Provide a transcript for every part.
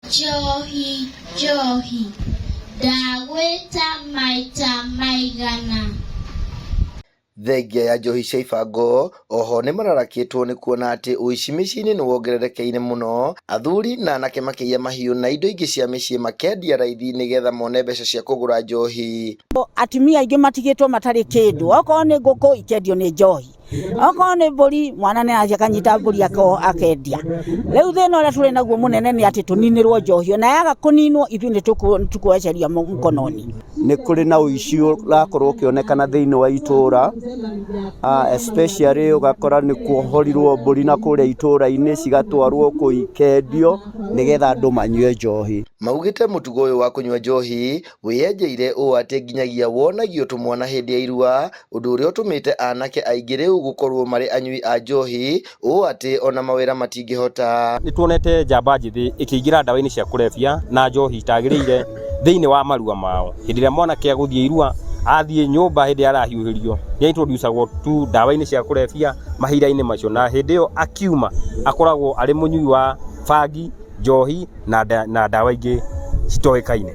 Njohi njohi, ndagwĩta maita maigana? Thengia ya njohi cia ibango, oho nĩmararakĩtwo nĩ kuona atĩ ũici mĩciĩ-inĩ nĩwongererekeire mũno, athuri na anake makĩiya mahiũ na indo ingĩ cia mĩciĩ makendia raithi nĩgetha mone mbeca cia kũgũra njohi. Atumia aingĩ matigĩtwo matarĩ kĩndũ, okorwo nĩ ngũkũ ikendio nĩ njohi, okorwo nĩ mbũri mwana nĩ arathiĩ akanyita mbũri akendia. Rĩu thĩna ũrĩa tũrĩ naguo mũnene nĩ atĩ tũninĩrwo njohi, ona yaga kũninwo ithuĩ nĩ tũkweheria mkononi. Nĩ kũrĩ na ũici ũrakorwo ũkĩonekana thĩinĩ wa itũra, especially ũgakora nĩ kuohorirwo mbũri na kũrĩa itũra-inĩ cigatwarwo kũu ikendio nĩgetha andũ manyue njohi. Maugĩte mũtugo ũyũ wa kũnyua njohi wĩyenjeire ũũ atĩ nginyagia wonagio tũmwana hĩndĩ ya irua, ũndũ ũrĩa ũtũmĩte anake aingĩ rĩu gũkorwo marĩ anyui a njohi ũũ atĩ ona mawĩra matingĩhota. Nĩ tuonete njamba njĩthĩ ĩkĩingĩra ndawa-inĩ cia kũrebia na njohi itagĩrĩire thĩinĩ wa marua mao. Hĩndĩ ĩrĩa mwanake agũthiĩ irua, athiĩ nyũmba hĩndĩ ĩrĩa arahiũhĩrio, nĩ introducagwo tu ndawa-inĩ cia kũrebia mahinda-inĩ macio, na hĩndĩ ĩyo akiuma akoragwo arĩ mũnyui wa bangi, njohi na ndawa ingĩ citoĩkaine.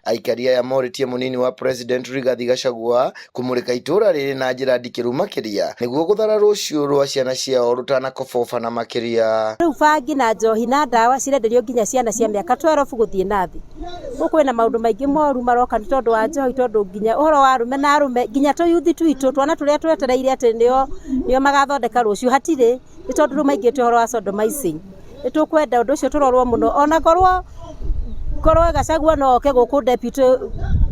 Aikari aya morĩtie mũnini wa President Rigathi Gachagua kũmũrĩka itũra rĩrĩ na njĩra ndikĩru makĩria nĩguo gũthara rũciũ rwa ciana ciao rũtanakobobana makĩria. Rĩu bangi na njohi na ndawa cirenderio nginya ciana cia mĩaka 12 gũthiĩ na thĩ. Gũkũ kwĩna maũndũ maingĩ moru maroka nĩ tondũ wa njohi, tondũ nginya ũhoro wa arũme na arũme, nginya tũyuthi twitũ, twana tũrĩa twetereire atĩ nĩo magathondeka rũciũ hatirĩ, nĩ tondũ rĩu maingĩrĩte ũhoro wa sodomizing. Nĩ tũkwenda ũndũ ũcio tũrorwo mũno, ona korwo Gachagua no oke gũkũ deputy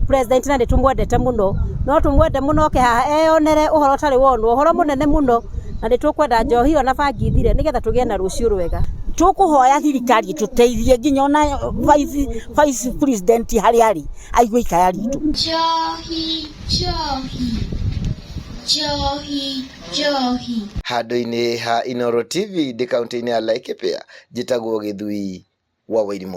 president na nĩ tũmwendete mũno, no tũmwende mũno oke haha eyonere ũhoro ũtarĩ wonwo, ũhoro mũnene mũno, na nĩ tũkwenda njohi ĩyo na bangi ithire nĩgetha tũgĩe na rũciũ rwega. Tũkũhoya thirikari ĩtũteithie nginya ona vice president harĩa arĩ aigue ikaya ritũ. Njohi njohi, njohi njohi. Handũ-inĩ ha Inooro TV ndĩ kaunti-inĩ ya Laikipia, njĩtagwo Gĩthui wa Wairimũ.